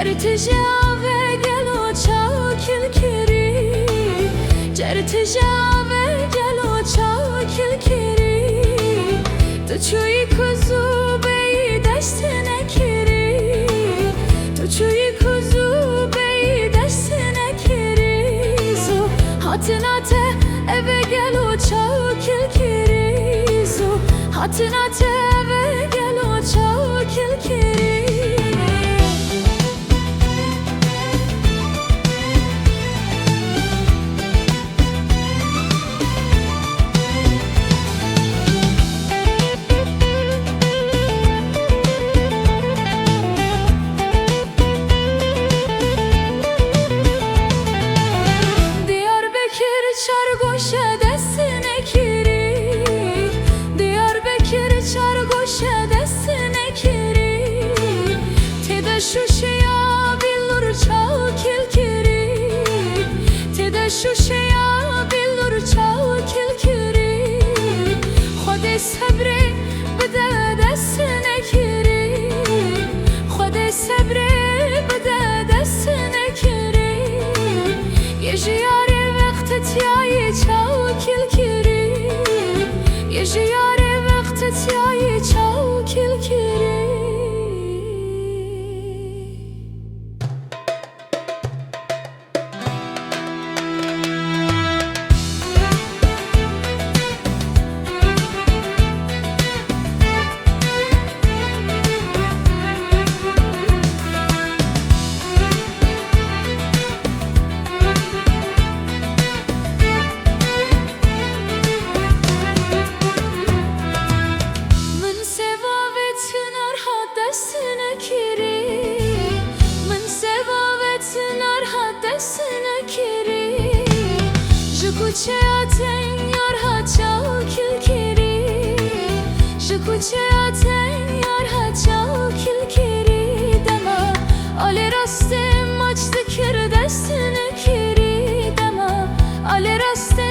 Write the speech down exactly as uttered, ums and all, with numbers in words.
Cer tije ave gelo çaw kil kirî, cer tije ave gelo çaw kil kirî. Tu çûyî ku zû bêyî dest nekirî, tu çûyî ku zû bêyî dest nekirî. Zû hatina te eve gelo çaw kil kirî, zû hatina te eve gelo çaw kil kirî. Diyarbekir çar goşe dest nekirî, Diyarbekir çar goşe dest nekirî. Têde şûşeya bîlûr çaw kil kirî, têde şûşeya bîlûr çaw kil kirî. Xwedê sebrê bide dest nekirî, Xwedê sebrê bide dest nekirî. Yê ji yarê wextitiyayî çaw kil kirî, yê ji yarê wextitiyayî çaw kil kirî. Min sêva vê çinar hat dest nekirî, min sêva vê çinar hat dest nekirî. Ji kuçeya teng yar hat çaw kil kirî, ji kuçeya teng yar hat çaw kil kirî. Dema alê rastê maç dikir dest nekirî, dema alê rastê